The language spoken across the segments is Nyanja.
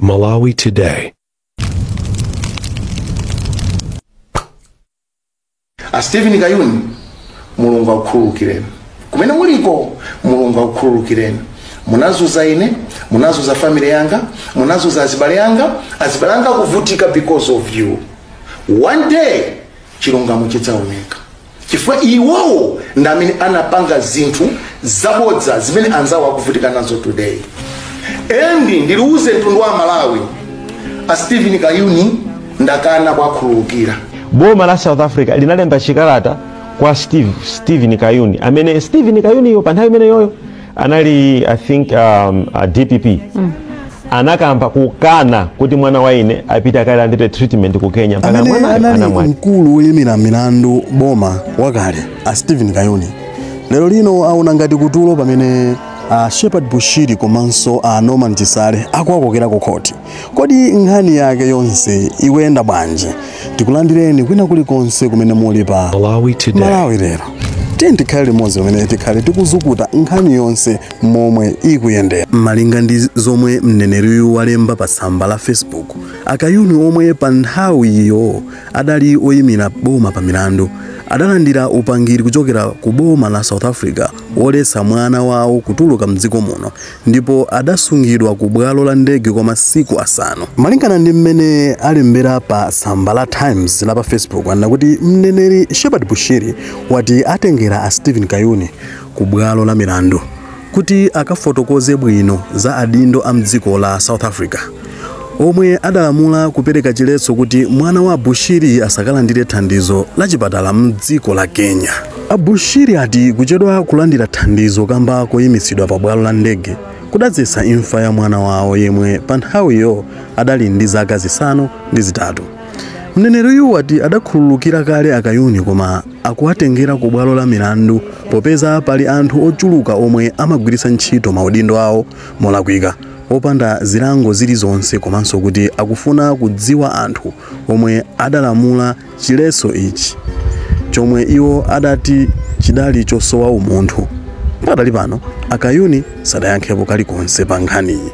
Malawi Today. A Stephen Kayuni, Mulungu akukhululukireni. Kumene muliko, Mulungu akukhululukireni. Munazuza ine, munazuza family yanga, munazuza azibale yanga, azibale anga kuvutika because of you. One day chilungamo chidzaoneka. Chifukwa iwowo ndi amene anapanga zinthu zabodza zimene anzawo akuvutika nazo today. And ndiliuze mtundu wa Malawi, a Stephen Kayuni ndakana kuwakhululukira. Boma la South Africa linalemba chikalata kwa Stephen Kayuni, amene Stephen Kayuniyo pa nthawi imeneyoyo anali, I think, a DPP. Anakamba kukana kuti mwana wa ine apite akalandire treatment ku Kenya mpaka amene mwanayo anali anamwalira. Mkulu woyimira milandu boma wakale a Stephen Kayuni lero lino aona ngati kutulo pamene a Shepherd Bushiri komanso a Norman Chisale akuwakokera ku khoti. Kodi nkhani yake yonse ikuyenda bwanji? Tikulandireni kwina kulikonse kumene muli pa Malawi Today. Malawi lero. Tiye tikhale limodzi pamene tikhale tikuzukuta nkhani yonse momwe ikuyendera. Malinga ndi zomwe mneneriyu walemba pa tsamba la Facebook, Akayuni omwe pa nthawiyo adali oyimira boma pa milandu adalandira upangiri kuchokera ku boma la South Africa woletsa mwana wawo kutuluka mdziko muno, ndipo adasungidwa ku bwalo la ndege kwa masiku 5. Malingana ndi mmene alembera pa tsamba la Times la pa Facebook, anena kuti mneneri Shepherd Bushiri wati atengera a Stephen Kayuni ku bwalo la milandu kuti akafotokoze bwino za adindo a mdziko la South Africa omwe adalamula kupereka chiletso kuti mwana wa Bushiri asakalandire thandizo la chipatala mdziko la Kenya. Abushiri ati kuchedwa kulandira thandizo kamba koyimitsidwa pa bwalo la ndege kudadzetsa imfa ya mwana wawo yemwe pa nthawiyo adali ndi zaka 5 ndi 3. Mneneriyu wati adakhululukira kale Akayuni koma akuwatengera ku bwalo la milandu popeza pali anthu ochuluka omwe amagwiritsa ntchito maudindo awo molakwika opanda zilango zilizonse, komanso kuti akufuna kudziwa anthu omwe adalamula chiletso ichi chomwe iwo adati chidali chosowa umunthu. Pakadali pano Akayuni sadayankhepo kalikonse pa nkhaniyi.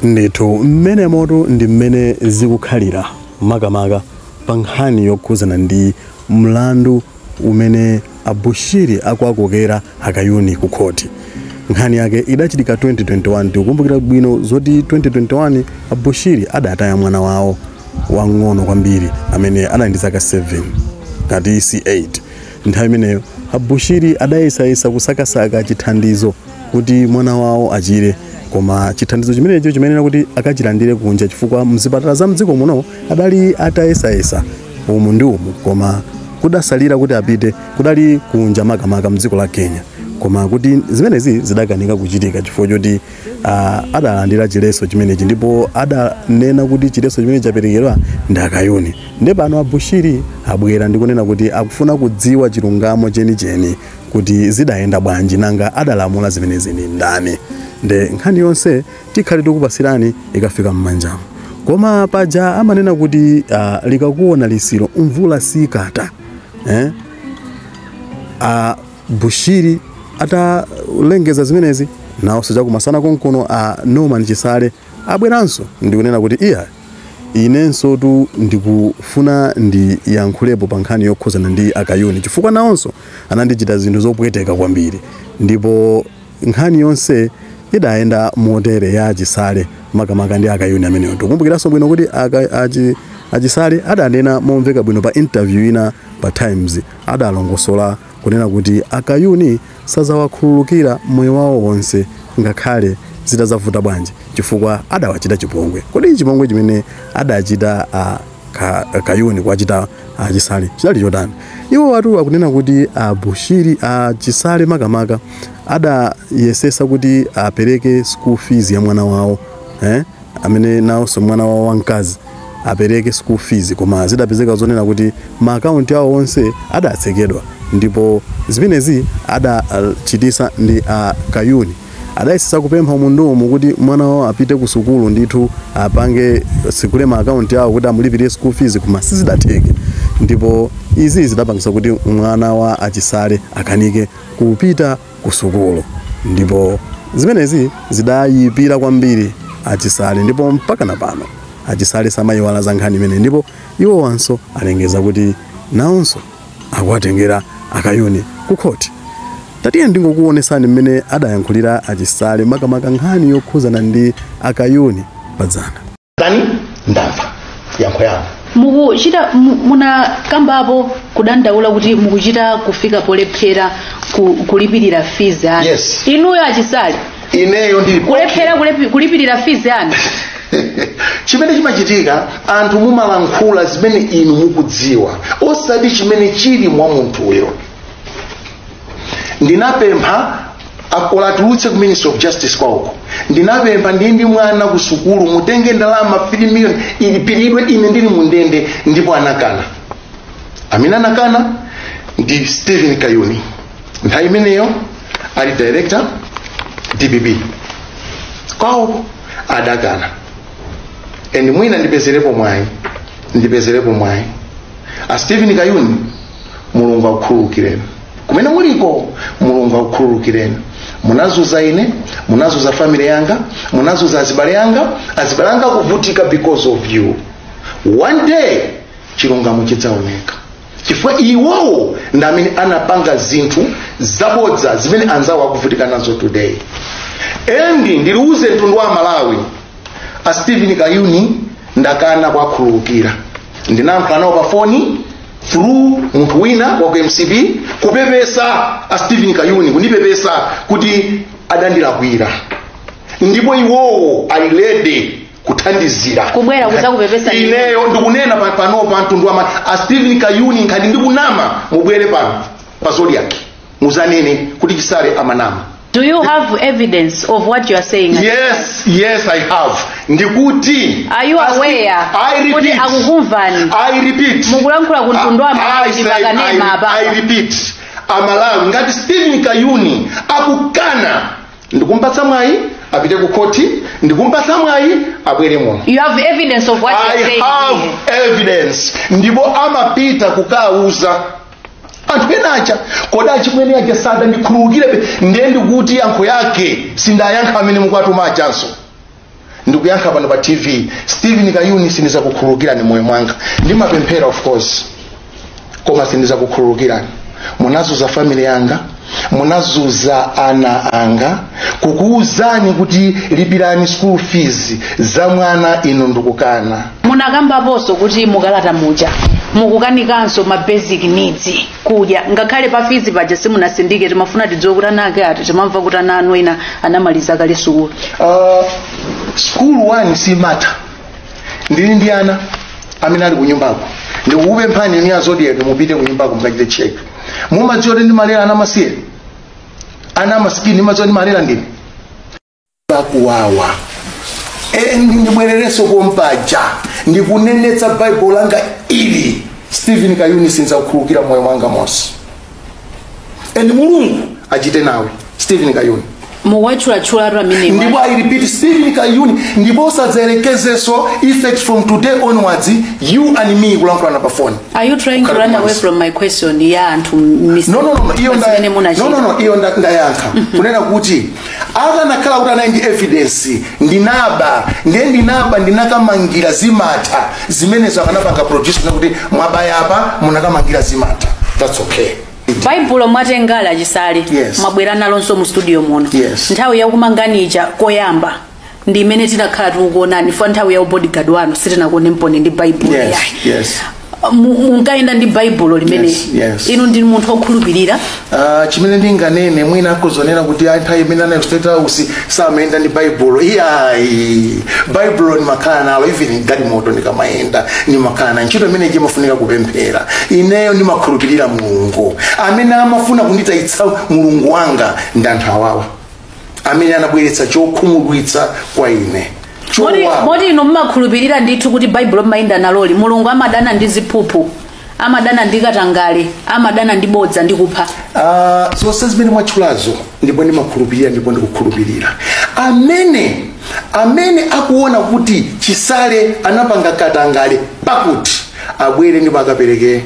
Ndithu mmene moto ndi mmene zikukhalira makamaka pa nkhani yokhuzana ndi mlandu umene Abushiri akuakokera Akayuni ku khoti. Nkhani yake idachitika 2021. Tikukumbukira bwino zoti 2021 Abushiri adataya mwana wawo wang'ono kwambiri amene anali ndi zaka 7 ngati C8. Nthawi imeneyo Abushiri adayesayesa kusakasaka chithandizo kuti mwana wawo achire, koma chithandizo chimenecho chimenera kuti akachilandire kunja chifukwa mzipatala za mdziko muno adali atayesayesa umu ndi umu, koma kudasalira kuti apite kudali kunja, makamaka mdziko la Kenya, koma kuti zimenezi zidakanika kuchitika chifukwa choti adalandira chiletso chimenechi, ndipo adanena kuti chiletso chimene chaperekedwa ndi Akayuni. Ndi pano Abushiri abwera ndi kunena kuti akufuna kudziwa chilungamo chenicheni kuti zidayenda bwanji, nanga adalamula zimenezi ndi ndani. Nde nkhani yonse tikhale tikupasirani ikafika m'manjamo. Koma paja amanena kuti likakuona lisiro mvula sikata, eh? Bushiri atalengeza zimenezi, nawonso chakumasana konkuno a Norman Chisale abweranso ndikunena kuti iya, inenso tu ndikufuna ndiyankhulepo pa nkhani yokhuzana ndi Akayuni chifukwa nawonso anandichita zinthu zopweteka kwambiri. Ndipo nkhani yonse idayenda motere ya Achisale makamaka ndi Akayuni amenewo. Tikumbukiranso bwino kuti Achisale adanena momveka bwino pa interview ina pa Times, adalongosola kunena kuti Akayuni sazawakhululukira moyo wawo wonse ngakhale zitazavuta bwanji chifukwa adawachita chipongwe. Kodi chipongwe chimene adachita Kayuni kuwachita Achisale chidali chotani? Iwo watu akunena kuti Abushiri, Achisale makamaka, adayesesa kuti apereke school fees ya mwana wawo, eh? Amene nawonso mwana wawo wamkazi apereke school fees, koma zidapezeka zonena kuti maakaunti awo onse adatsekedwa, ndipo zimenezi adachitisa ndi a Kayuni. Adayesesa kupempha mundumu kuti mwana wawo apite ku sukulu, ndithu apange sikule ma akaunti awo kuti amulipirire school fees, koma sizidatheke, ndipo izi zidapangisa kuti mwana wa Achisale akanike kupita ku sukulu, ndipo zimenezi zidayipira kwambiri. Achisale, ndipo mpaka na pano Achisale samayiwala za nkhani imene, ndipo iwo wanso alengeza kuti nawonso akuwatengera Akayuni ku khoti. Tatiye ndingokuonesani mmene adayankhulira Achisale makamaka nkhani yokhuzana ndi Akayuni padzana. Tani ndamva yankho yawo. Mukuchita munakambapo kudandaula kuti mukuchita kufika polephera kulipirira fees anu. Yes. Inuyo Achisale, Ineyo ndili kulephera kulipirira fees anu. Chimene chimachitika, anthu mumalankhula zimene inu mukudziwa, osati chimene chili mwa munthuyo. Ndinapempha olatulutse ku Ministry of Justice kwauko, ndinapempha ndili ndi mwana ku sukulu, mutenge ndalama 3 million ilipiridwe ine ndili mundende, ndipo anakana. Amene anakana ndi Stephen Kayuni, nthawi imeneyo ali director DPP kwauko, adakana. And mwina ndipezerepo mwayi, ndipezerepo mwayi, a Stephen Kayuni, Mulungu akukhululukireni kumene muliko, Mulungu akukhululukireni. Munazuza ine, munazuza family yanga, munazuza azibale yanga, azibale anga akuvutika because of you. One day chilungamo chidzaoneka, chifukwa iwowo ndi amene anapanga zinthu zabodza zimene anzawo akuvutika nazo today. And ndiliuze mtundu wa Malawi, a Stephen Kayuni ndakana kwakhululukira. Ndinayankhula nawo pa foni through munthu wina wa ku MCP, kupepesa a Stephen Kayuni, kundipepesa kuti adandilakwira, ndipo iwowo ali ready kuthandizira. Kubwera kudzakupepesa? Ineyo ndikunena panopa, mtundu wa a Stephen Kayuni, nkhati ndikunama, mubwere pano pa Zodiac muzanene kuti Chisale amanama. Do you have evidence of what you are saying? Yes, I have. Ndikuti Are you aware I kuti repeat. akukumvani? I repeat. Mukulankhula ku mtundu wa I Malawi said, pakanema apa. I repeat. Amalawi, ngati Stephen Kayuni akukana, ndikumpatsa mwayi apite ku khoti, ndikumpatsa mwayi abwere muno. You have evidence of what you are I saying have here? evidence, ndipo amapita kukauza anthu ena aja, kodi achimwene aja sada ndikhululukirebe? Ndiye ndikuti yankho yake sindayankha amene mukuatuma achanso, ndikuyankha pano pa TV. Stephen Kayuni, sindizakukhululukirani moyo mwanga. Ndimapemphera, of course, koma sindizakukhululukirani. Munazuza family yanga, munazuza ana anga, kukuuzani kuti lipirani school fees za mwana, inu ndikukana. Munakambaponso kuti mukalata muja mukukanikanso ma basic needs, kudya, ngakhale pa fees paja simunasindike. Timafuna tidziwe kuti ana ake ati, timamva kuti ana anu ena anamaliza kale sukulu. School one simata. Ndili ndi ana amene ali kunyumbako. Ndikukupemphani inu ya Zodiac, mupite kunyumbako mukachite check. Mumadziwa kuti ndimalera ana amasiye, ana amasikini? Ndimadziwa ndimalera ndine bakuwawa. Ndibwererenso pompaja, ndikunenetsa Baibulo langa ili, Stephen Kayuni, sinzakukhululukira moyo mwanga monse, and Mulungu achite nawe, Stephen Kayuni. Muwatchulatchulatu amenewa. Ndipo I repeat, Stephen Kayuni, ndipo usadzayerekezenso, effect from today onwards, you and me kulankhulana pa phone. Are you trying to run away from my question ya anthu No, iyo zimene munachita? No, iyo ndayankha kunena kuti akanakhala kuti anali ndi evidence, ndinaba, ndiye ndinaba, ndinakamangira, zimatha zimenezo. Akanapanga produce kuti mwabaya apa, munakamangira, zimatha, that's okay. Baibulo mwatengala, Chisale. Yes. Mwabwera nalonso mu studio muno. Yes. Nthawi yakumanganija koyamba ndi imene tinakhala tikukuonani fa nthawi ya bodyguard wanu, sitinakuone mpone ndi Baibulo. Yes. Yayi. Yes. Munkayenda ndi Baibulo limene. Yes. Inu ndinu munthu wokhulupirira. Chimene ndinganene, mwina akuzonena kuti nthawi imene anali ku State House samayenda ndi Baibulo. Iyayi, Baibulo ndimakhala nalo even galimoto ndikamayenda, ndimakhala nayo. Ntchito imene imafunika kupemphera. Ineyo ndimakhulupirira Mulungu. Amene amafuna kunditayitsa Mulungu wanga ndi anthu awawa amene anabweretsa chokhumudwitsa kwa ine. Chowawa. Moti inu mmakhulupirira ndithu kuti Baibulo mmayenda naloli, Mulungu amadana ndi ziphuphu, amadana ndi katangale, amadana ndi bodza ndi kupha? Zonse zimene mwatchulazo, ndipo ndimakhulupirira, ndipo ndikukhulupirira. Amene akuona kuti Chisale anapanga katangale, pakuti abwere ndipo akapereke.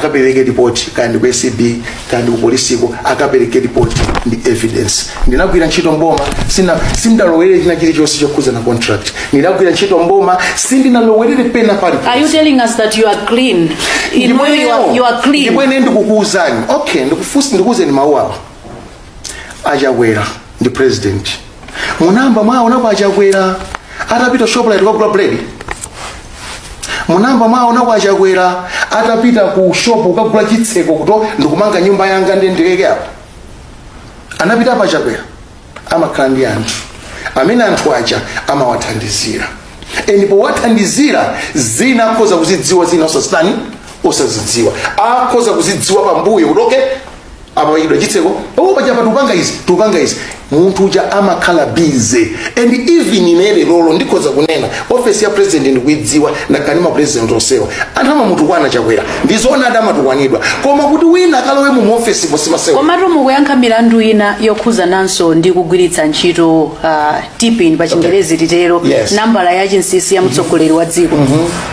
Akapereke ripoti, kaya ndi ku ACB, kaya ndi ku polisiko, akapereke ripoti ndi evidence. Ndinagwira ntchito mboma, sina sindalowerere china chilichonse chokhuza na contract. Ndinagwira ntchito mboma, sindinalowerere pena pali. Are you telling us that you are clean? Inuyo, you are clean? Ndipo ine ndikukuwuzani, okay, ndikufusi, ndikuwuzeni mawu awa. Achakwera ndi president. Munamba mwaonapo Achakwera atapita Shoprite kukagula bread? Munamba mwaonapo Achakwera atapita ku shop kukagula chitseko kuto ndikumanga nyumba yanga ndi ndileke apo? Anapita apa Achakwera? Amakhala ndi anthu amene anthu aja amawathandizira, and powathandizira zina akhoza kuzidziwa, zina osazitani, osazidziwa. Akhoza kuzidziwa pambuyo kuti okay, apa pachidwa chitseko, oh, paja pa tikupanga izi, tikupanga izi. Munthu uja amakhala busy. And even ine lolo ndikhoza kunena, office ya president ndikuidziwa, ndakhala ndi ma president onsewa. Anthu amamutukwana Chakwera, ndizoona ati amatukwanidwa, koma kuti wina akalowe mu office posimasewa. Komatu mukuyankha milandu ina yokhuzananso ndi kugwiritsa ntchito TPIN pa Chingerezi titero, nambala ya chinsinsi ya mtsogoleri wa dziko.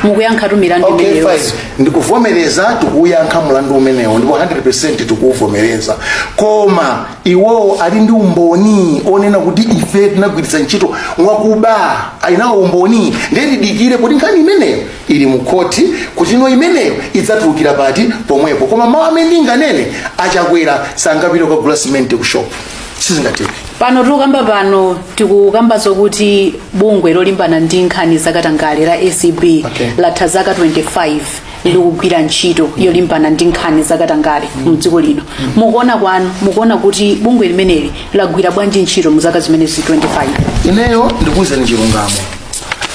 Mukuyankhatu milandu imeneyo. Fine. Ndikuvomereza, tikuyankha mlandu umenewo ndipo 100% tikuvomereza, koma iwowo ali ndi umboni onena kuti ife tinagwiritsa ntchito mwakuba? Alinawo umboni? Ndiye tidikire kuti nkhani imeneyo ili mu khoti, kuti ino imeneyo idzatulukira pati pomwepo. Koma mawu amene ndinganene, Achakwera sangapite kukagula simenti ku shop, sizingateke. Pano tikukamba, pano tikukamba zokuti bungwe lolimbana ndi nkhani zakatangale la ACB latha zaka 25 likugwira ntchito yolimbana ndi nkhani zakatangale mdziko lino. Mukuona kwanu, mukuona kuti bungwe limeneli lagwira bwanji ntchito mu zaka zimenezi 25? Ineyo ndikuwuzani chilungamo,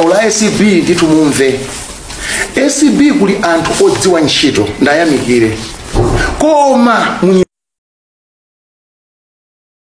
ola ACB ndithu mumve, ACB kuli anthu odziwa ntchito, ndayamikire, koma munye